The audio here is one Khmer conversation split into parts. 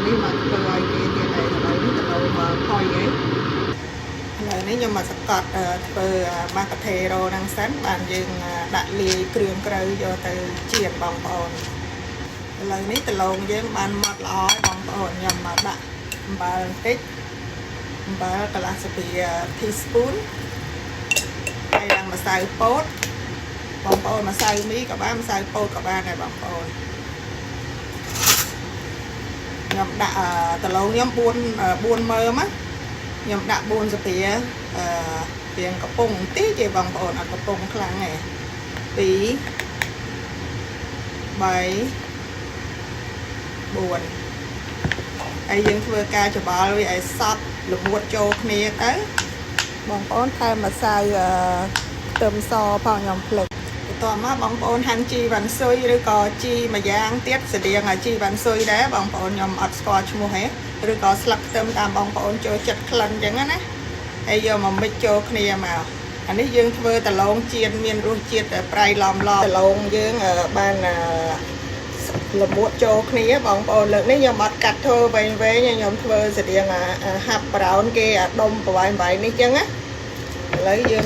នេះមកធ្វើឲ្យគេទៀតហើយឥឡូវនេះទៅមកផុយឯងឥឡូវនេះខ្ញុំមកសកត់ធ្វើម៉ាស់កាថេរ៉ូហ្នឹងសិនបានយើងដាក់លាយគ្រឿងក្រៅយកទៅចៀនបងប្អូនឥឡូវនេះដលងយើងបានម៉ត់ល្អហើយបងប្អូនខ្ញុំមកដាក់អំបិលបន្តិចអំបិលកន្លះស្លាប teaspoon ហើយនឹងម្សៅពោតបងប្អូនម្សៅមីក៏បានម្សៅពោតក៏បានដែរបងប្អូនខ្ញុំដាក់ដលងខ្ញុំ4 4មើមណាខ្ញុំដាក់4ស្លាបអឺរៀងកំពុងបន្តិចទេបងប្អូនអត់កំពុងខ្លាំងទេ2 3 4ហើយយើងធ្វើការច្បល់វាឲ្យសព្វល្មួតចូលគ្នាទៅបងប្អូនថែមម្សៅខ្ទឹមសផងខ្ញុំភ្លេចបន្ទាប់មកបងប្អូនហាន់ជីវ៉ាន់ស៊ុយឬក៏ជីមួយយ៉ាងទៀតស្តៀងអាជីវ៉ាន់ស៊ុយដែរបងប្អូនខ្ញុំអត់ស្គាល់ឈ្មោះទេឬក៏ស្លឹកខ្ទឹមតាមបងប្អូនចូលចិត្តក្លិនអញ្ចឹងណាហើយយកមក mix ចូលគ្នាមកអានេះយើងធ្វើដលងចៀនមានរសជាតិប្រៃឡំឡំដលងយើងបានល្មួតចូលគ្នាបងប្អូនលើកនេះខ្ញុំអត់កាត់ធ្វើវែងវែងខ្ញុំធ្វើស្តៀងអាហាប់ brown គេអាដុំប្រវែងវែងនេះចឹងណាឥឡូវយើង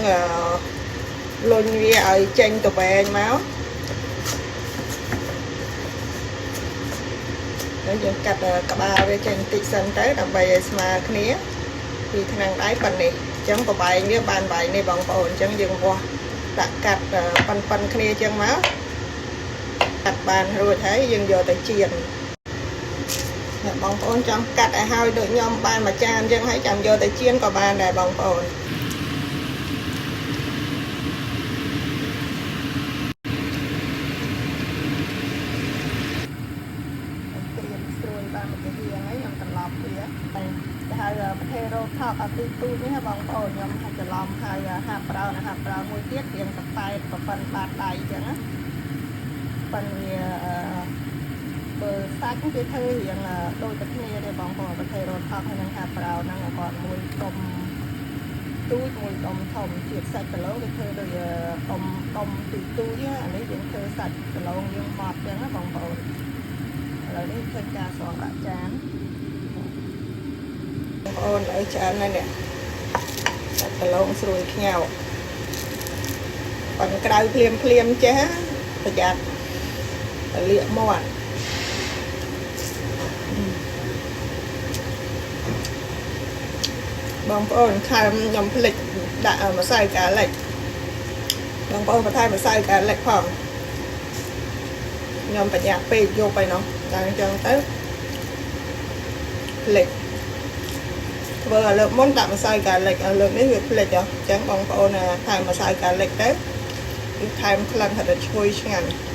លុញវាឲ្យចេញទៅវែងមកហើយយើងកាត់ក្បាលវាចេញបន្តិចសិនទៅដើម្បីឲ្យស្មើគ្នាពីថ្នាំងដៃប៉ុណ្នេះអញ្ចឹងប្រវែងវាបានវែងនេះបងប្អូនអញ្ចឹងយើងវាស់ដាក់កាត់ប៉ុនប៉ុនគ្នាអញ្ចឹងមកកាត់បានរួចហើយយើងយកទៅចៀនអ្នកបងប្អូនចង់កាត់ឲ្យហើយដូចខ្ញុំបានមួយចានអញ្ចឹងហើយចាំយកទៅចៀនក៏បានដែរបងប្អូន ត្រៀមស្រួយបានមួយកាហៀងហើយខ្ញុំត្រឡប់វាហើយគេហៅ potato top អាទូទូចនេះបងប្អូនខ្ញុំហាក់ច្រឡំហៅហាប់ brown ហាប់ brown មួយទៀតរៀងកប៉ែតប្រប៉ុនបាតដៃអញ្ចឹងណាប៉ិនវាបើសាច់គេធ្វើរៀងដូចតែគ្នាទេបងប្អូន potato top ហើយនឹងហាប់ brown ហ្នឹងគាត់មួយដុំទូចមួយដុំធំជាតិសាច់ដឡងគេធ្វើដូចដុំដុំទូចទូចអានេះយើងធ្វើសាច់ដឡងយើងម៉ត់អញ្ចឹងណាបងប្អូនឥឡូវនេះធ្វើការស្រង់ដាក់ចានបងប្អូនឥឡូវឆ្អិនហើយនេះសាច់ដឡងស្រួយខ្ញៅប៉ុនក្រៅភ្លាមភ្លាមចេះប្រយ័ត្នលាកមាត់បងប្អូនខើមខ្ញុំភ្លេចដាក់ម្សៅ garlic បងប្អូនបន្ថែមម្សៅ garlic ផងខ្ញុំប្រញាប់ពេកយកទៅនោះដល់អញ្ចឹងទៅភ្លេចធ្វើឲ្យលើកមុនដាក់ម្សៅ garlic ឲ្យលើកនេះវាភ្លេចអញ្ចឹងបងប្អូនថែមម្សៅ garlic ទៅគឺថែមក្លិនហិតតែឈ្ងុយឆ្ងាញ់។